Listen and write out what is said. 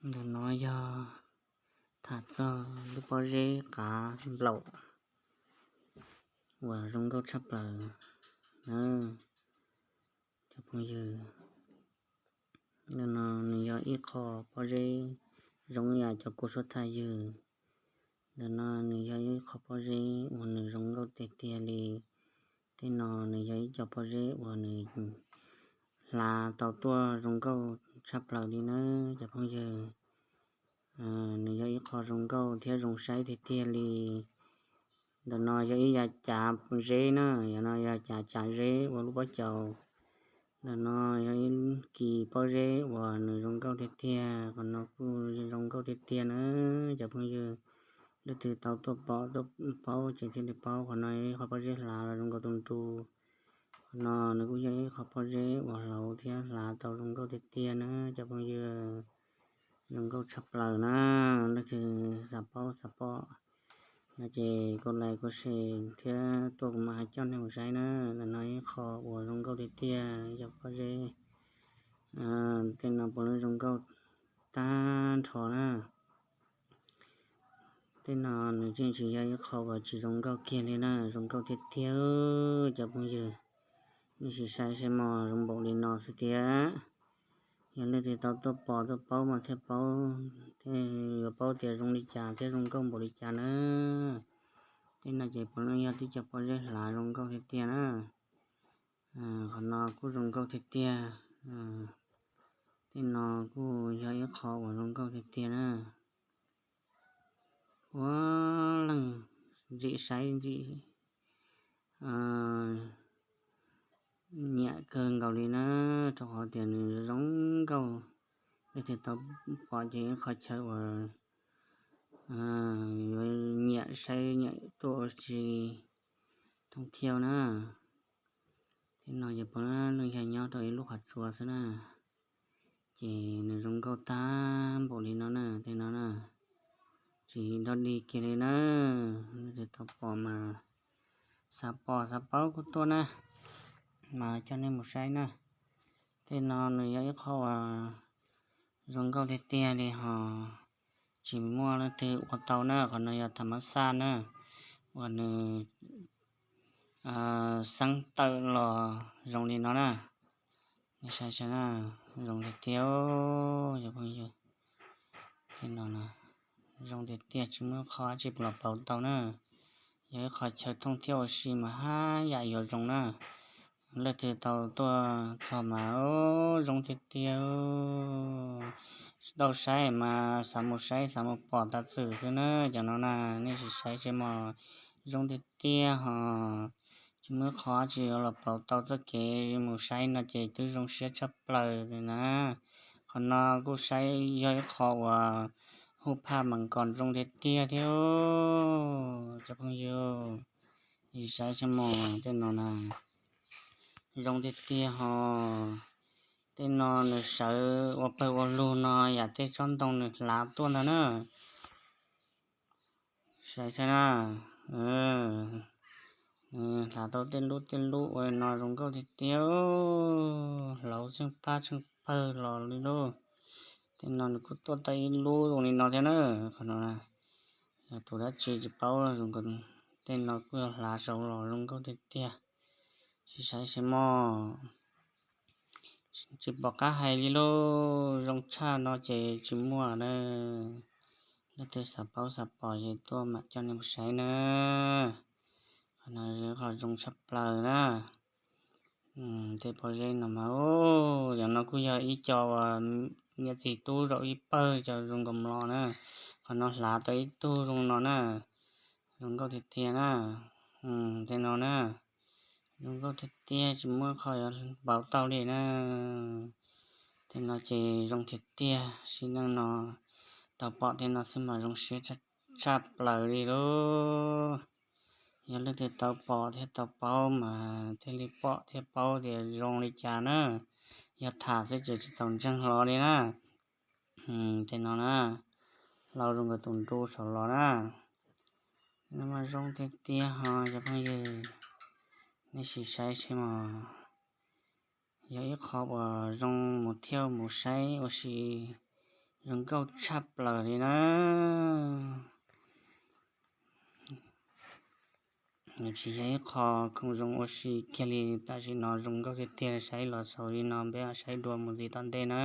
Ntawm no yog tham txog lub pob zeb qav nplaum uas zoo nkauj tshaj plaws na cov phooj ywg. Ntawm no nws yog ib qho pob zeb zoo yam cov kua suab thaj ywg. Ntawm no nws yog ib qho pob zeb uas nws zoo nkauj tiag tiag li. Tej no nws yog ib co pob zeb uas nws hlav tau tuaj zoo nkauj tshaj plaws li na cov phooj ywg. Nws yog ib qho zoo nkauj thiab zoo saib tiag tiag li. Ntawm no yog ib yav cav zeb na, yog no yog cav cav zeb ua lub pob caus. Ntawm no yog ib kis pob zeb uas nws zoo nkauj tiag tiag, qhov no kuj zoo nkauj tiag tiag na cov phooj ywg. Leej twg tau tuaj pom tuaj paub ces thiaj li paub. Qhov no ib qho pob zeb hlav los zoo nkauj tus nru. Qhov no nws kuj yog ib qho pob zeb uas hlav thiab hlav tau zoo nkauj tiag tiag na cov phooj ywg. Zoo nkauj tshaj plaws na. Leej twg xav paub xav pom no ces kuj like kuj share thiab tuaj kuv mam hais coj nej mus saib na. Ntawm no ib qho uas zoo nkauj tiag tiag yog pob zeb. Tej no puav leej zoo nkauj tag nrho na. Tej no nws yeej tsis yog ib qho uas tsis zoo nkauj kiag li na, zoo nkauj tiag tiag cov phooj ywg. Nej sim saib saib mog, zoo npaum li no xwb tiag. Yog leej twg tau tuaj pom tuaj paub mas thiaj paub, thiaj yuav paub tias zoo li cas thiab zoo nkauj npaum li cas na. Tej no ces puav leej yog tib co pob zeb hlav zoo nkauj tiag tiag na. Qhov no kuj zoo nkauj tiag tiag. Tej no kuj yog ib qho uas zoo nkauj tiag tiag na. Ua leej ntxim saib ntxim nyiam kawg nkaus li na, rau qhov tias nws zoo nkauj. Leej twg tau pom ces ib qho chaw uas yuav nyiam saib nyiam tuaj ua si thooj thiab na. Tej no ces puav leej yog nyob rau ib lub qhov tsua xwb na. Ces nws zoo nkauj tag npaum li no na, tej no na. Tsis dog dig kiag li na. Leej twg tau pom mas xav pom xav paub kuj tuaj na, mas coj nej mus saib na. Tej no nws yog ib qho uas zoo nkauj tiag tiag li ho tsis muaj leej twg ua tau na. Qhov no yog tham mab xaj na, uas nws xeeb tawm los zoo li no na. Nej saib saib na, zoo tiag tiag cov phooj ywg. Tej no zoo tiag tiag tsis muaj qhov dab tsi los pauv tau na. Yog ib qho chaw thooj thiab ua si mas haj yam yuav zoo na. Leej twg tau tuaj txog mas zoo tiag tiag. Tau saib mas xav mus saib xav mus pom tas txwm xwb na. Cov no na nej sim saib saib mog, zoo tiag tiag ho tsis muaj qhov dab tsi yuav los pauv tau txoj kev mus saib no ces twb zoo siab tshaj plaws li na. Qhov no kuj saib yog ib qho uas hu phaj mas nkaus zoo tiag tiag thiab cov phooj ywg. Saib saib mog, tej no na zoo tiag tiag ho. Tej no nws sawv ua pawg ua lug no yam tej tsob ntoo nws hlav tuaj ntag na. Saib saib na, hlav tau tej lub tej lub ua no zoo nkauj tiag tiag, hlauv tsheej pab tsheej pawg los li lauj. Tej no nws kuj tuaj tau ib lub zoo li no thiab na. Qhov no yog tus dab tsi tsis paub, tej no kuj yog hlav saud los zoo nkauj tiag tiag. Sim saib saib mog. Tsis pom qab hais li lauj, zoo tshaj no ces tsis muaj na. Leej twg xav paub xav pom ces tuaj mam coj nej mus saib na. Qhov no qhov zoo tshaj plaws na. Tej pob zeb no mas, yog no kuj yog ib co uas niam txiv tub zaum ib pawg cov zoo nkaus mlom na. Qhov no hlav tau ib tug zoo no na, zoo nkauj tiag tiag na. Tej no na, zoo nkauj tiag tiag tsis muaj qhov yuav pauv tau li na. Tej no ces zoo tiag tiag, sim neej no tau pom tej no xwb mas zoo siab tshaj plaws li lauj. Yog leej twg tau pom thiab tau paub mas thiaj li pom thiab paub tias zoo li cas na. Yog tham xwb ces tsis txaus ntseeg hlo li na. Tej no na, hlav zoo nkaus tus nruj saum los na. No mas zoo tiag tiag ho cov phooj ywg, nej sim saib saib mog. Yog ib qho uas zoo mus thiab mus saib ua si Zoo nkauj tshaj plaws li na. Nws tsis yog ib qho khoom zoo ua si kiag li, tam sim no zoo nkauj tiag tiag, saib los xaus li no, peb saib dua mus ntxiv tom ntej na.